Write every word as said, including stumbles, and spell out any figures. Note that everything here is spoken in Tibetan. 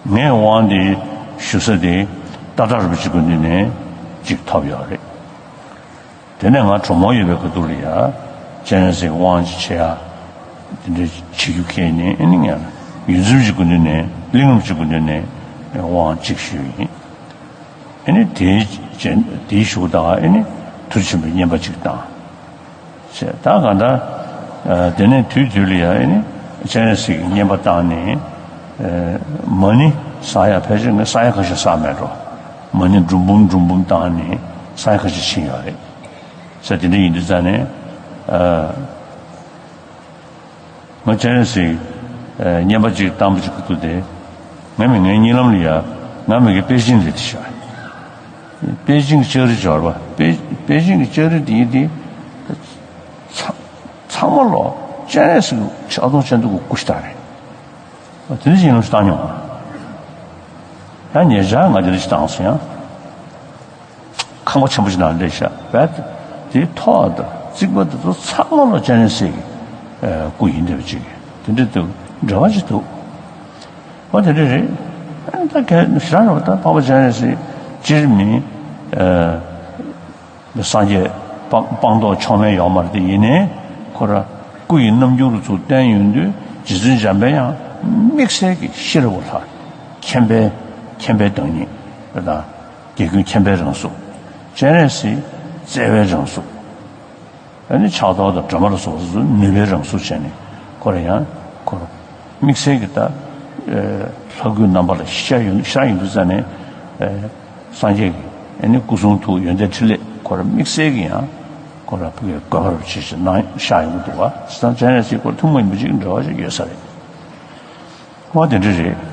ངས་དབང་འདི་ཞུ་ས་དེ་ཏཱ་ལའི་རིན་པོ་ཆེ་སྐུ་མདུན་ནས་ཅིག་ཐོབ་ཡོད་རེད། དེ་ནས་ང་གྲོ་མོ་ཡོད་པའི་ཁ་ཐུག་ལ་ཡ་སྤྱན་རས་གཟིགས་དབང་ཅིག་བྱེད་ཡ་དེ་འདྲ་བྱེད་རྒྱུ་ཁེལ་ནས། ཨ་ནི་ངས་ཡོངས་འཛིན་རིན་པོ་ཆེ་སྐུ་མདུན་ནས་གླིང་རིན་པོ་ཆེ་སྐུ་མདུན་ནས་དབང་ཅིག་ཞུས་ཡིན། ཨ་ནི་དེའི་རྗེས་དེའི་གཞུག་དང་ཨ་ནི་ཐུགས་རྗེ་ཆེན་པོའི་བསྙེན་པ་ཅིག་བཏང་། ཅེས་ད་གང་ལྟར། ཨ། དེ་ནས་དུས་དུས་ལ་ཡང་ཨ་ནི་སྤྱན་རས་གཟིགས་ཀྱི་བསྙེན་པ་བཏང་ནས། ཨ། མ་ཎི་བསགས་ཡ་ཕལ་ཆེར་ངས་བསགས་ཡ་ཁ་ཤས་བསགས་མེད་འགྲོ། མ་ཎི་འབྲུ་འབུམ་འབྲུ་འབུམ་བཏང་ནས་བསགས་ཡ་ཁ་ཤས་ཕྱིན་ཡོད་རེད། ཟེར་དེ་འདྲ་ཡིན་དུས་ཙང་ནས། ཨ། ང་སྤྱན་རས་གཟིགས་བསྙེན་པ་གཅིག་བཏང་པ་གཅིག་གི་དུས་དེ། ང་མི་ངའི་གཉིད་ལམ་ལ་ཡ། ང་མི་གི་པེ་ཅིང་རེད་དེ་ཤག་པེ་ཅིང་ལྕགས་རི་འབྱོར་བ། པེ་པེ་ཅིང་གི་ལྕགས་རི་དེ་ཡིན་དེ། ཚ་ཚང་མ་ལོ་སྤྱན་རས་གཟིགས་ཕྱག་སྟོང་སྤྱན་སྟོང་གི་སྐུ་ཞིག་བཏང་རེད། དེ་འདྲ་ཅིག་ཡིན་ནམ་ཞིག་བཏང་མྱོང་། ཡང་ཉེ་ཆར་ང་དེ་འདྲ་ཞིག་བཏང་སོང་ཡང་། ཁང་པ་ཆེན་པོ་ཞིག་ནང་སླེབས་ཤག་བས། དེའི་ཐོག་དང་རྩིག་པ་དེ་ཚོ་ཚང་མ་ལ་སྤྱན་རས་གཟིགས་ཀྱི་སྐུ་ཡིན་བསྡད་པ་ཅིག་དེ་འདྲ་འདུག་འབྲེལ་བ་ཅིག་འདུག་འོ་དེ་འདྲ་རེད། ཨ་ནི་ད་གལ་ཞེ་དྲག་རེད་པ། ད་འཕགས་པ་སྤྱན་རས་གཟིགས་སྤྱིར་མི་སངས་རྒྱས་སྤངས་སྤངས་རྟོགས་མཆོག་དམན་ཡོད་མ་རེད་དེ། ཡིན་ནའི་ཁོ་ར་སྐུ་ཡི་རྣམ་འགྱུར་ཚུར་བསྟན་ཡོང་དུས་རྗེ་བཙུན་འཇམ་དཔལ་དབྱངས་དམིགས་བསལ་གྱི་ཤེས་རབ་ལྷ། མཁྱེན་པའི་མཁྱེན་པའི་བདག་ཉིད་དང་། རྒྱལ་ཀུན་མཁྱེན་པའི་རང་གཟུགས། སྤྱན་རས་གཟིགས་བརྩེ་བའི་རང་གཟུགས། ཨ་ནི་ཕྱག་རྡོར་དང་སྒྲོལ་མ་ལ་སོགས་པ་ཚོ་ནུས་པའི་རང་གཟུགས་བྱས་ནས་ཁོ་ར་ཡང་ཁོ་ར་དམིགས་བསལ་གྱི་ད་ལྷ་སྐུའི་རྣམ་པ་ལ་ཤར་ཡོང་ཤར་ཡོང་དུས་ཙང་ནས། སངས་རྒྱས་ཀྱི་ཨ་ནི་སྐུ་གསུང་ཐུགས་ཡོན་ཏན་ཕྲིན་ལས་ཁོ་ར་དམིགས་བསལ་གྱི་ཡང་ཁོ་ར་ཕ་གིའི་དགོན་པ་རུ་ཆེ་ཆེ་གནང་ཤར་ཡོང་གི་འདུག་བ། སྤྱན་རས་གཟིགས་ཁོ་ར་ཐུན་མོང་མ་ཡིན་པ་ཅིག་འབྲེལ་བ་ཞིག་ཡོད་ས་རེད། འོ་དེ་འདྲ་རེད།